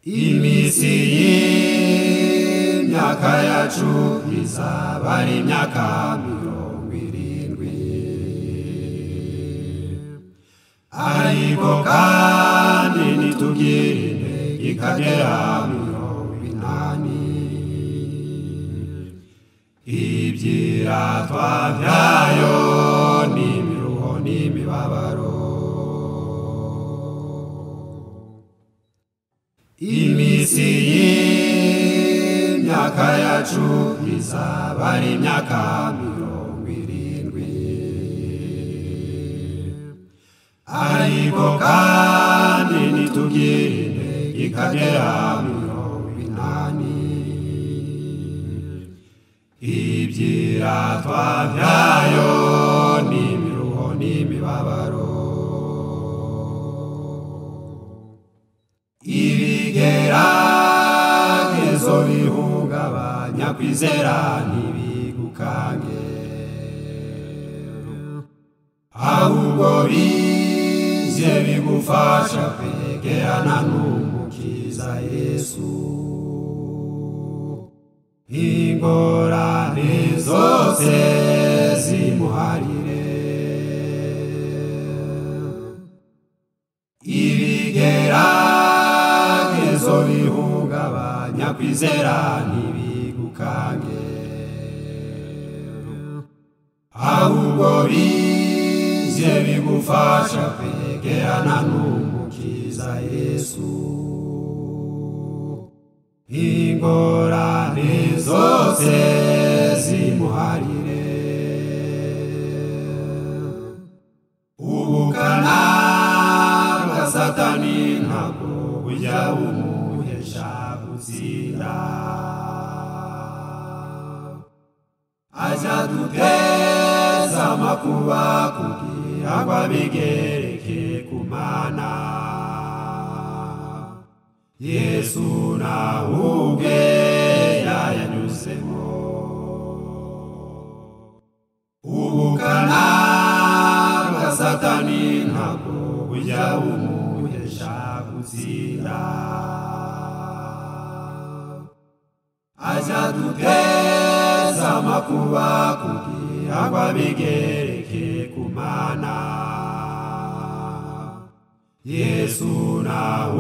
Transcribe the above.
Iminsi y'imyaka yacu izaba ari imyaka 70, ariko kandi nitugira intege ikagera 80. Ibyiratwa byayo n'imiruho n'imibabaro. Iminsi y'imyaka yacu izaba ari imyaka 70, ariko kandi nitugira intege ikagera 80. Ibyiratwa byayo n'imiruho n'imibabaro. Ibigeragezo bihungabanya kwizera ntibigukange, ahubwo bize bigufasha kwegerana n'Umukiza Yesu. Ingorane zose zimuharire. Ibigeragezo bihungabanya kwizera ntibigukange, ahubwo bize bigufasha kwegerana n'Umukiza Yesu. Ingorane zose zimuharire. Ubukana bwa Satani ntabwo bujya bumuhesha gutsinda, ajya duteza amakuba kugira ngo abigereke ku Mana. Yesu nawe ubwe yayanyuzemo. Ubukana bwa Satani ntabwo bujya bumuhesha gutsinda, ajya duteza amakuba kugira ngo abigereke ku Mana. Yesu nawe